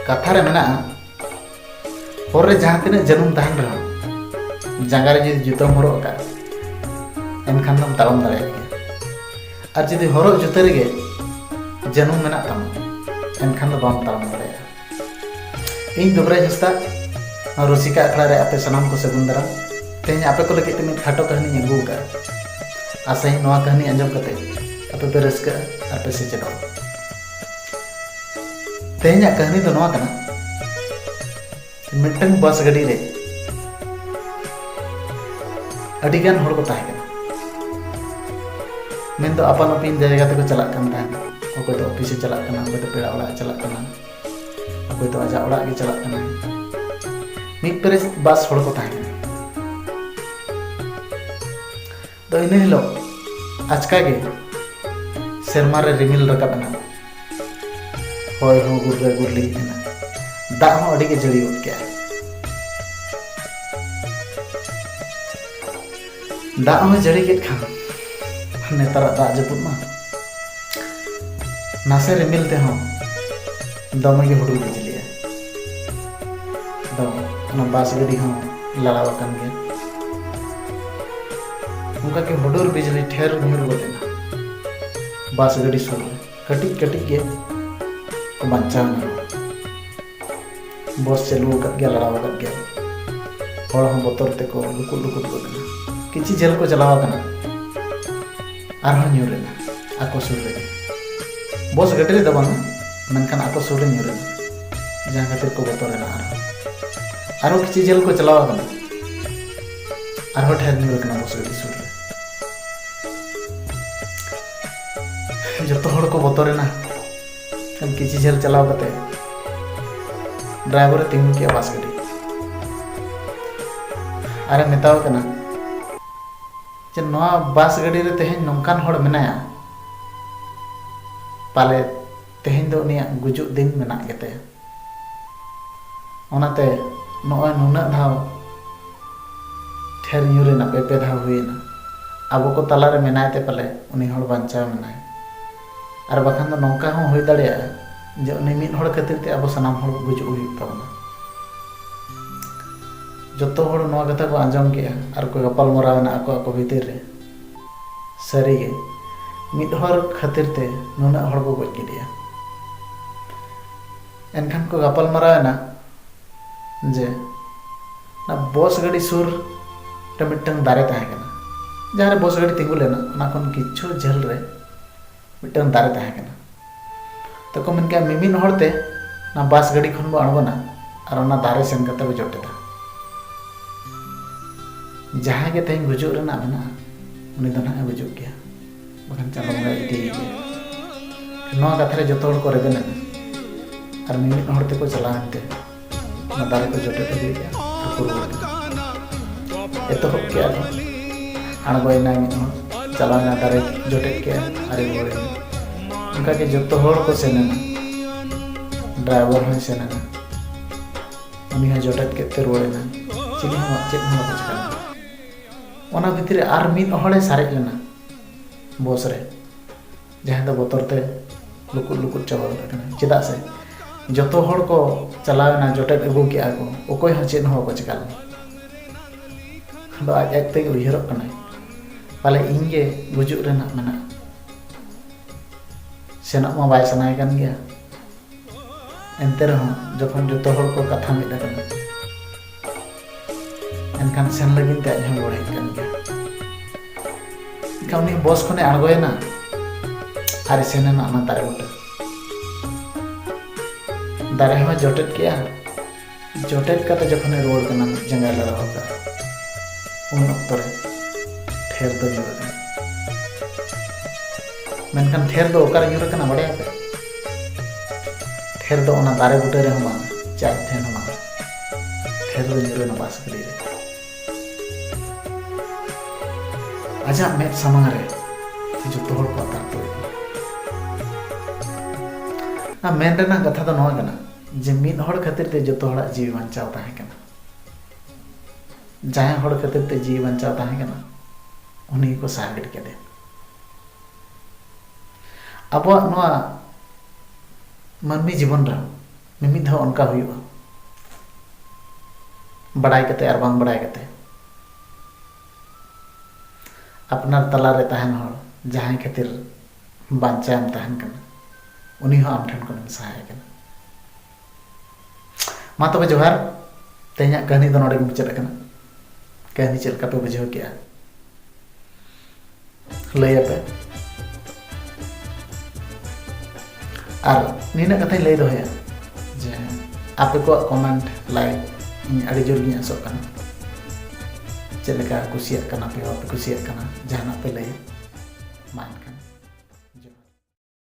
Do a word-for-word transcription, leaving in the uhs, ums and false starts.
ᱠᱟᱛᱷᱟ ᱨᱮ ᱢᱮᱱᱟᱜᱼᱟ, ᱦᱚᱨ ᱨᱮ ᱡᱟᱦᱟᱸ ᱛᱤᱱᱟᱹᱜ ᱡᱟᱹᱱᱩᱢ ᱛᱟᱦᱮᱱ ᱨᱮᱦᱚᱸ, ᱡᱟᱸᱜᱟ ᱨᱮ ᱡᱩᱫᱤ ᱡᱩᱛᱟᱹᱢ ᱦᱚᱨᱚᱜ ᱟᱠᱟᱫ, ᱮᱱᱠᱷᱟᱱ ᱫᱚᱢ ᱛᱟᱲᱟᱢ ᱫᱟᱲᱮᱭᱟᱜ ᱜᱮᱭᱟ᱾ ᱟᱨ ᱡᱩᱫᱤ ᱦᱚᱨᱚᱜ ᱡᱩᱛᱟᱹ ᱨᱮᱜᱮ ᱡᱟᱹᱱᱩᱢ ᱢᱮᱱᱟᱜ ᱛᱟᱢᱟ, ᱮᱱᱠᱷᱟᱱ ᱫᱚ ᱵᱟᱢ ᱛᱟᱲᱟᱢ ᱫᱟᱲᱮᱭᱟᱜᱼᱟ᱾ ᱤᱧ ᱫᱩᱵᱨᱟᱡᱽ ᱦᱟᱸᱥᱫᱟ, ᱱᱚᱣᱟ ᱨᱩᱥᱤᱠᱟ ᱟᱠᱷᱲᱟ ᱨᱮ ᱟᱯᱮ ᱥᱟᱱᱟᱢ ᱠᱚ ᱥᱟᱹᱜᱩᱱ ᱫᱟᱨᱟᱢ᱾ ᱛᱮᱦᱮᱧ ᱟᱯᱮ ᱠᱚ ᱞᱟᱹᱜᱤᱫ ᱛᱮ ᱢᱤᱫ ᱠᱷᱟᱴᱚ ᱠᱟᱹᱦᱱᱤᱧ ᱟᱹᱜᱩ ᱟᱠᱟᱫᱼᱟ᱾ ᱟᱥᱟᱭᱟᱹᱧ ᱱᱚᱣᱟ ᱠᱟᱹᱦᱱᱤ ᱟᱸᱡᱚᱢ ᱠᱟᱛᱮ ᱟᱯᱮ ᱯᱮ ᱨᱟᱹᱥᱠᱟᱹᱜᱼᱟ ᱟᱨ ᱯᱮ ᱥᱮᱪᱮᱫᱚᱜᱼᱟ᱾ ᱛᱮᱦᱮᱧᱟᱜ ᱠᱟᱹᱦᱱᱤ ᱫᱚ ᱱᱚᱣᱟ ᱠᱟᱱᱟ, ᱢᱤᱫᱴᱟᱝ ᱵᱟᱥ ᱜᱟᱹᱰᱤ ᱨᱮ ᱟᱹᱰᱤ ᱜᱟᱱ ᱦᱚᱲ ᱠᱚ ᱛᱟᱦᱮᱸ ᱠᱟᱱᱟ᱾ ᱢᱮᱱᱫᱚ ᱟᱯᱟᱱ ᱟᱹᱯᱤᱱ ᱡᱟᱭᱜᱟ ᱛᱮᱠᱚ ᱪᱟᱞᱟᱜ ᱠᱟᱱ ᱛᱟᱦᱮᱸᱫ᱾ ᱚᱠᱚᱭ ᱫᱚ ᱚᱯᱷᱤᱥ ᱮ ᱪᱟᱞᱟᱜ ᱠᱟᱱᱟ, ᱚᱠᱚᱭ ᱫᱚ ᱯᱮᱲᱟ ᱚᱲᱟᱜ ᱮ ᱪᱟᱞᱟᱜ ᱠᱟᱱᱟ, ᱚᱠᱚᱭ ᱫᱚ ᱟᱡᱟᱜ ᱚᱲᱟᱜ ᱜᱮ ᱪᱟᱞᱟᱜ ᱠᱟᱱᱟ᱾ ᱢᱤᱫ ᱯᱮᱨᱮᱡ ᱵᱟᱥ ᱦᱚᱲ ᱠᱚ ᱛᱟᱦᱮᱸ ᱠᱟᱱᱟ᱾ ᱫᱚ ᱤᱱᱟᱹ ᱦᱤᱞᱳᱜ ᱟᱪᱠᱟ ᱜᱮ ᱥᱮᱨᱢᱟ ᱨᱮ ᱨᱤᱢᱤᱞ ᱨᱟᱠᱟᱵ ᱮᱱᱟ᱾ ᱦᱚᱭ ᱦᱚᱸ ᱜᱩᱨᱞᱟᱹ ᱜᱩᱨᱞᱤ ᱮᱱᱟ᱾ ᱫᱟᱜ ᱦᱚᱸ ᱟᱹᱰᱤ ᱜᱮ ᱡᱟᱹᱲᱤ ᱜᱚᱫ ᱠᱮᱜᱼᱟ᱾ ᱫᱟᱜ ᱦᱚᱸ ᱡᱟᱹᱲᱤ ᱠᱮᱫ ᱠᱷᱟᱱ, ᱱᱮᱛᱟᱨᱟᱜ ᱫᱟᱜ ᱡᱟᱹᱯᱩᱫ ᱢᱟ, ᱱᱟᱥᱮ ᱨᱤᱢᱤᱞ ᱛᱮᱦᱚᱸ ᱫᱚᱢᱮ ᱜᱮ ᱦᱩᱰᱩᱨ ᱵᱤᱡᱽᱞᱤᱜᱼᱟ᱾ ᱫᱚ ᱚᱱᱟ ᱵᱟᱥ ᱜᱟᱹᱰᱤ ᱦᱚᱸ ᱞᱟᱲᱟᱣ ᱟᱠᱟᱱ ᱜᱮᱭᱟ᱾ ᱚᱱᱠᱟ ᱜᱮ ᱦᱩᱰᱩᱨ ᱵᱤᱡᱽᱞᱤ ᱴᱷᱮᱨ ᱧᱩᱨ ᱜᱚᱫ ᱮᱱᱟ ᱵᱟᱥ ᱜᱟᱹᱰᱤ ᱥᱩᱨ ᱨᱮ᱾ ᱠᱟᱹᱴᱤᱡ ᱠᱟᱹᱴᱤᱡ ᱜᱮ ᱠᱚ ᱵᱟᱧᱪᱟᱣ ᱮᱱᱟ᱾ ᱵᱚᱥ ᱪᱟᱹᱞᱩ ᱟᱠᱟᱫ ᱜᱮᱭᱟ, ᱞᱟᱲᱟᱣ ᱟᱠᱟᱫ ᱜᱮᱭᱟ᱾ ᱦᱚᱲ ᱦᱚᱸ ᱵᱚᱛᱚᱨ ᱛᱮᱠᱚ ᱞᱩᱠᱩᱫ ᱞᱩᱠᱩᱫ ᱜᱚᱫ ᱮᱱᱟ᱾ ᱠᱤᱪᱷᱤ ᱡᱷᱟᱹᱞ ᱠᱚ ᱪᱟᱞᱟᱣ ᱟᱠᱟᱱᱟ, ᱟᱨᱦᱚᱸ ᱧᱩᱨ ᱮᱱᱟ ᱟᱠᱚ ᱥᱩᱨ ᱨᱮᱜᱮ᱾ ᱵᱚᱥ ᱜᱟᱹᱰᱤ ᱨᱮᱫᱚ ᱵᱟᱝᱟ, ᱢᱮᱱᱠᱷᱟᱱ ᱟᱠᱚ ᱥᱩᱨ ᱨᱮ ᱧᱩᱨ ᱮᱱᱟ, ᱡᱟᱦᱟᱸ ᱠᱷᱟᱹᱛᱤᱨ ᱠᱚ ᱵᱚᱛᱚᱨ ᱮᱱᱟ᱾ ᱟᱨᱦᱚᱸ, ᱟᱨᱦᱚᱸ ᱠᱤᱪᱷᱤ ᱡᱷᱟᱹᱞ ᱠᱚ ᱪᱟᱞᱟᱣ ᱟᱠᱟᱱᱟ, ᱟᱨᱦᱚᱸ ᱴᱷᱮᱨ ᱧᱩᱨ ᱟᱠᱟᱱᱟ ᱵᱚᱥ ᱜᱟᱹᱰᱤ ᱥᱩᱨ ᱨᱮ᱾ ᱡᱚᱛᱚ ᱦᱚᱲ ᱠᱚ ᱵᱚᱛᱚᱨ ᱮᱱᱟ᱾ ᱠᱤᱪᱷᱤ ᱡᱷᱟᱹᱞ ᱪᱟᱞᱟᱣ ᱠᱟᱛᱮ ᱰᱨᱟᱭᱵᱷᱟᱨ ᱮ ᱛᱤᱸᱜᱩ ᱠᱮᱜᱼᱟ ᱵᱟᱥ ᱜᱟᱹᱰᱤ ᱟᱨᱮ ᱢᱮᱛᱟᱣ ᱠᱟᱱᱟ ᱡᱮ, "ᱱᱚᱣᱟ ᱵᱟᱥ ᱜᱟᱹᱰᱤ ᱨᱮ ᱛᱮᱦᱮᱧ ᱱᱚᱝᱠᱟᱱ ᱦᱚᱲ ᱢᱮᱱᱟᱭᱟ, ᱯᱟᱞᱮ ᱛᱮᱦᱮᱧ ᱫᱚ ᱩᱱᱤᱭᱟᱜ ᱜᱩᱡᱩᱜ ᱫᱤᱱ ᱢᱮᱱᱟᱜ ᱜᱮᱛᱟᱭᱟ᱾ ᱚᱱᱟᱛᱮ ᱱᱚᱜᱼᱚᱭ ᱱᱩᱱᱟᱹᱜ ᱫᱷᱟᱣ ᱴᱷᱮᱨ ᱧᱩᱨ ᱮᱱᱟ, ᱯᱮ ᱯᱮ ᱫᱷᱟᱣ ᱦᱩᱭᱮᱱᱟ᱾ ᱟᱵᱚ ᱠᱚ ᱛᱟᱞᱟᱨᱮ ᱢᱮᱱᱟᱭ ᱛᱮ ᱯᱟᱞᱮ ᱩᱱᱤ ᱦᱚᱲ ᱵᱟᱧᱪᱟᱣ ᱢᱮᱱᱟᱭ᱾ ᱟᱨ ᱵᱟᱠᱷᱟᱱ ᱫᱚ ᱱᱚᱝᱠᱟ ᱦᱚᱸ ᱦᱩᱭ ᱫᱟᱲᱮᱭᱟᱜᱼᱟ ᱡᱮ ᱩᱱᱤ ᱢᱤᱫ ᱦᱚᱲ ᱠᱷᱟᱹᱛᱤᱨ ᱛᱮ ᱟᱵᱚ ᱥᱟᱱᱟᱢ ᱦᱚᱲ ᱜᱩᱡᱩᱜ ᱦᱩᱭᱩᱜ ᱛᱟᱵᱚᱱᱟ᱾ ᱡᱚᱛᱚ ᱦᱚᱲ ᱱᱚᱣᱟ ᱠᱟᱛᱷᱟ ᱠᱚ ᱟᱸᱡᱚᱢ ᱠᱮᱜᱼᱟ ᱟᱨ ᱠᱚ ᱜᱟᱯᱟᱞ ᱢᱟᱨᱟᱣ ᱮᱱᱟ ᱟᱠᱚ ᱟᱠᱚ ᱵᱷᱤᱛᱤᱨ ᱨᱮ, "ᱥᱟᱹᱨᱤᱜᱮ, ᱢᱤᱫ ᱦᱚᱲ ᱠᱷᱟᱹᱛᱤᱨ ᱛᱮ ᱱᱩᱱᱟᱹᱜ ᱦᱚᱲ ᱠᱚ ᱜᱚᱡ ᱠᱮᱫᱮᱭᱟ?" ᱮᱱᱠᱷᱟᱱ ᱠᱚ ᱜᱟᱯᱟᱞ ᱢᱟᱨᱟᱣ ᱮᱱᱟ ᱡᱮ ᱚᱱᱟ ᱵᱚᱥ ᱜᱟᱹᱰᱤ ᱥᱩᱨ ᱨᱮ ᱢᱤᱫᱴᱟᱝ ᱫᱟᱨᱮ ᱛᱟᱦᱮᱸ ᱠᱟᱱᱟ, ᱡᱟᱦᱟᱸ ᱨᱮ ᱵᱚᱥ ᱜᱟᱹᱰᱤ ᱛᱤᱸᱜᱩ ᱞᱮᱱᱟ, ᱚᱱᱟ ᱠᱷᱚᱱ ᱠᱤᱪᱷᱩ ᱡᱷᱟᱹᱞ ᱨᱮ ᱢᱤᱫᱴᱟᱝ ᱫᱟᱨᱮ ᱛᱟᱦᱮᱸ ᱠᱟᱱᱟ᱾ ᱛᱚᱠᱚ ᱢᱮᱱ ᱠᱮᱜᱼᱟ, ᱢᱤᱢᱤᱫ ᱦᱚᱲᱛᱮ ᱚᱱᱟ ᱵᱟᱥ ᱜᱟᱹᱰᱤ ᱠᱷᱚᱱ ᱵᱚ ᱟᱬᱜᱚᱱᱟ ᱟᱨ ᱚᱱᱟ ᱫᱟᱨᱮ ᱥᱮᱱ ᱠᱟᱛᱮ ᱵᱚ ᱡᱚᱴᱮᱫᱟ᱾ ᱡᱟᱦᱟᱸᱭ ᱜᱮ ᱛᱮᱦᱮᱧ ᱜᱩᱡᱩᱜ ᱨᱮᱱᱟᱜ ᱢᱮᱱᱟᱜᱼᱟ, ᱩᱱᱤ ᱫᱚ ᱱᱟᱦᱟᱜ ᱮ ᱜᱩᱡᱩᱜ ᱜᱮᱭᱟ, ᱵᱟᱠᱷᱟᱱ ᱪᱟᱸᱫᱚ ᱵᱚᱸᱜᱟᱭ ᱤᱫᱤᱭᱮ ᱜᱮᱭᱟ᱾ ᱱᱚᱣᱟ ᱠᱟᱛᱷᱟ ᱨᱮ ᱡᱚᱛᱚ ᱦᱚᱲ ᱠᱚ ᱨᱮᱵᱮᱱ ᱮᱱᱟ ᱟᱨ ᱢᱤᱢᱤᱫ ᱦᱚᱲ ᱛᱮᱠᱚ ᱪᱟᱞᱟᱣ ᱮᱱᱛᱮ ᱚᱱᱟ ᱫᱟᱨᱮ ᱠᱚ ᱡᱚᱴᱮᱫ ᱟᱹᱜᱩᱭᱮᱫᱼᱟ ᱟᱨ ᱠᱚ ᱨᱩᱣᱟᱹᱲ ᱠᱟᱱᱟ᱾ ᱮᱛᱚᱦᱚᱵ ᱠᱮᱜᱼᱟ ᱠᱚ, ᱟᱬᱜᱚᱭᱮᱱᱟᱭ ᱢᱤᱫ ᱦᱚᱲ, ᱪᱟᱞᱟᱣᱮᱱᱟ, ᱫᱟᱨᱮ ᱡᱚᱴᱮᱫ ᱠᱮᱜᱼᱟ ᱟᱨᱮ ᱨᱩᱣᱟᱹᱲ ᱮᱱᱟ᱾ ᱚᱱᱠᱟᱜᱮ ᱡᱚᱛᱚ ᱦᱚᱲ ᱠᱚ ᱥᱮᱱ ᱮᱱᱟ, ᱰᱨᱟᱭᱵᱷᱟᱨ ᱦᱚᱸᱭ ᱥᱮᱱ ᱮᱱᱟ, ᱩᱱᱤ ᱦᱚᱸ ᱡᱚᱴᱮᱫ ᱠᱮᱫ ᱛᱮ ᱨᱩᱣᱟᱹᱲ ᱮᱱᱟ᱾ ᱪᱤᱞᱤ ᱦᱚᱸ ᱪᱮᱫ ᱦᱚᱸ ᱵᱟᱠᱚ ᱪᱤᱠᱟ ᱞᱮᱫᱟ᱾ ᱚᱱᱟ ᱵᱷᱤᱛᱨᱤ ᱨᱮ ᱟᱨ ᱢᱤᱫ ᱦᱚᱲᱮ ᱥᱟᱨᱮᱡ ᱞᱮᱱᱟ ᱵᱚᱥ ᱨᱮ, ᱡᱟᱦᱟᱸᱭ ᱫᱚ ᱵᱚᱛᱚᱨ ᱛᱮ ᱞᱩᱠᱩᱫ ᱞᱩᱠᱩᱫ ᱪᱟᱵᱟ ᱜᱚᱫ ᱟᱠᱟᱱᱟ᱾ ᱪᱮᱫᱟᱜ ᱥᱮ ᱡᱚᱛᱚ ᱦᱚᱲ ᱠᱚ ᱪᱟᱞᱟᱣ ᱮᱱᱟ, ᱡᱚᱴᱮᱫ ᱟᱹᱜᱩ ᱠᱮᱜᱼᱟ ᱠᱚ, ᱚᱠᱚᱭ ᱦᱚᱸ ᱪᱮᱫ ᱦᱚᱸ ᱵᱟᱠᱚ ᱪᱤᱠᱟ ᱞᱮᱫᱟ᱾ ᱟᱫᱚ ᱟᱡ ᱟᱡ ᱛᱮᱜᱮ ᱩᱭᱦᱟᱹᱨᱚᱜ ᱠᱟᱱᱟᱭ, "ᱯᱟᱞᱮ ᱤᱧ ᱜᱮ ᱜᱩᱡᱩᱜ ᱨᱮᱱᱟᱜ ᱢᱮᱱᱟᱜᱼᱟ, ᱥᱮᱱᱚᱜ ᱢᱟ ᱵᱟᱭ ᱥᱟᱱᱟᱭᱮ ᱠᱟᱱ ᱜᱮᱭᱟ, ᱮᱱᱛᱮ ᱨᱮᱦᱚᱸ ᱡᱚᱠᱷᱚᱱ ᱡᱚᱛᱚ ᱦᱚᱲ ᱠᱚ ᱠᱟᱛᱷᱟ ᱢᱤᱫ ᱟᱠᱟᱱᱟ, ᱮᱱᱠᱷᱟᱱ ᱥᱮᱱ ᱞᱟᱹᱜᱤᱫ ᱛᱮ ᱟᱡ ᱦᱚᱸ ᱜᱚᱲᱚᱭᱮᱫ ᱠᱟᱱ ᱜᱮᱭᱟ᱾" ᱮᱱᱠᱷᱟᱱ ᱩᱱᱤ ᱵᱚᱥ ᱠᱷᱚᱱᱮ ᱟᱬᱜᱚᱭᱮᱱᱟ ᱟᱨ ᱮ ᱥᱮᱱ ᱮᱱᱟ ᱚᱱᱟ ᱫᱟᱨᱮ ᱵᱩᱴᱟᱹ᱾ ᱫᱟᱨᱮ ᱦᱚᱸ ᱡᱚᱴᱮᱫ ᱠᱮᱜᱼᱟ᱾ ᱡᱚᱴᱮᱫ ᱠᱟᱛᱮ ᱡᱚᱠᱷᱚᱱᱮ ᱨᱩᱣᱟᱹᱲ ᱠᱟᱱᱟ, ᱢᱤᱫ ᱡᱟᱸᱜᱟᱭ ᱞᱟᱲᱟᱣ ᱟᱠᱟᱫᱼᱟ, ᱩᱱ ᱚᱠᱛᱚ ᱨᱮ ᱴᱷᱮᱨ ᱫᱚ ᱧᱩᱨ ᱟᱠᱟᱱᱟ᱾ ᱢᱮᱱᱠᱷᱟᱱ ᱴᱷᱮᱨ ᱫᱚ ᱚᱠᱟᱨᱮ ᱧᱩᱨ ᱟᱠᱟᱱᱟ ᱵᱟᱲᱟᱭᱟᱯᱮ? ᱴᱷᱮᱨ ᱫᱚ ᱚᱱᱟ ᱫᱟᱨᱮ ᱵᱩᱴᱟᱹ ᱨᱮᱦᱚᱸ ᱵᱟᱝ, ᱪᱮ ᱟᱡ ᱴᱷᱮᱱ ᱦᱚᱸ ᱵᱟᱝ᱾ ᱴᱷᱮᱨ ᱫᱚ ᱧᱩᱨ ᱮᱱᱟ ᱵᱟᱥ ᱜᱟᱹᱰᱤ ᱨᱮ᱾ ᱟᱡᱟᱜ ᱢᱮᱫ ᱥᱟᱢᱟᱝ ᱨᱮ ᱡᱚᱛᱚ ᱦᱚᱲ ᱠᱚ ᱟᱛᱟᱨ ᱠᱚ ᱮᱱᱟ᱾ ᱟᱨ ᱢᱮᱱ ᱨᱮᱱᱟᱜ ᱠᱟᱛᱷᱟ ᱫᱚ ᱱᱚᱣᱟ ᱠᱟᱱᱟ ᱡᱮ ᱢᱤᱫ ᱦᱚᱲ ᱠᱷᱟᱹᱛᱤᱨ ᱛᱮ ᱡᱚᱛᱚ ᱦᱚᱲᱟᱜ ᱡᱤᱣᱤ ᱵᱟᱧᱪᱟᱣ ᱛᱟᱦᱮᱸ ᱠᱟᱱᱟ᱾ ᱡᱟᱦᱟᱸᱭ ᱦᱚᱲ ᱠᱷᱟᱹᱛᱤᱨ ᱛᱮ ᱡᱤᱣᱤ ᱵᱟᱧᱪᱟᱣ ᱛᱟᱦᱮᱸ ᱠᱟᱱᱟ, ᱩᱱᱤ ᱜᱮᱠᱚ ᱥᱟᱦᱟ ᱜᱤᱰᱤ ᱠᱮᱫᱮᱭᱟ᱾ ᱟᱵᱚᱣᱟᱜ ᱱᱚᱣᱟ ᱢᱟᱹᱱᱢᱤ ᱡᱤᱵᱚᱱ ᱨᱮᱦᱚᱸ ᱢᱤᱢᱤᱫ ᱫᱷᱟᱣ ᱚᱱᱠᱟ ᱦᱩᱭᱩᱜᱼᱟ, ᱵᱟᱲᱟᱭ ᱠᱟᱛᱮ ᱟᱨ ᱵᱟᱝ ᱵᱟᱲᱟᱭ ᱠᱟᱛᱮ᱾ ᱟᱯᱱᱟᱨ ᱛᱟᱞᱟᱨᱮ ᱛᱟᱦᱮᱱ ᱦᱚᱲ ᱡᱟᱦᱟᱸᱭ ᱠᱷᱟᱹᱛᱤᱨ ᱵᱟᱧᱪᱟᱣ ᱮᱢ ᱛᱟᱦᱮᱱ ᱠᱟᱱᱟ, ᱩᱱᱤ ᱦᱚᱸ ᱟᱢ ᱴᱷᱮᱱ ᱠᱷᱚᱱᱮᱢ ᱥᱟᱦᱟᱭ ᱠᱟᱱᱟ᱾ ᱢᱟ ᱛᱚᱵᱮ ᱡᱚᱦᱟᱨ, ᱛᱮᱦᱮᱧᱟᱜ ᱠᱟᱹᱦᱱᱤ ᱫᱚ ᱱᱚᱰᱮ ᱜᱮ ᱢᱩᱪᱟᱹᱫ ᱟᱠᱟᱱᱟ᱾ ᱠᱟᱹᱦᱱᱤ ᱪᱮᱫ ᱞᱮᱠᱟ ᱯᱮ ᱵᱩᱡᱷᱟᱹᱣ ᱠᱮᱜᱼᱟ? ᱞᱟᱹᱭ ᱟᱯᱮ᱾ ᱟᱨ ᱱᱤᱱᱟᱹᱜ ᱠᱟᱛᱷᱟᱧ ᱞᱟᱹᱭ ᱫᱚᱦᱚᱭᱟ ᱡᱮ ᱟᱯᱮ ᱠᱚᱣᱟᱜ comment, like ᱤᱧ ᱟᱹᱰᱤ ᱡᱳᱨ ᱜᱤᱧ ᱟᱥᱚᱜ ᱠᱟᱱᱟ᱾ ᱪᱮᱫ ᱞᱮᱠᱟ ᱠᱩᱥᱤᱭᱟᱜ ᱠᱟᱱᱟ ᱯᱮ, ᱵᱟᱯᱮ ᱠᱩᱥᱤᱭᱟᱜ ᱠᱟᱱᱟ, ᱡᱟᱦᱟᱱᱟᱜ ᱯᱮ ᱞᱟᱹᱭᱟ᱾ ᱢᱟ ᱮᱱᱠᱷᱟᱱ᱾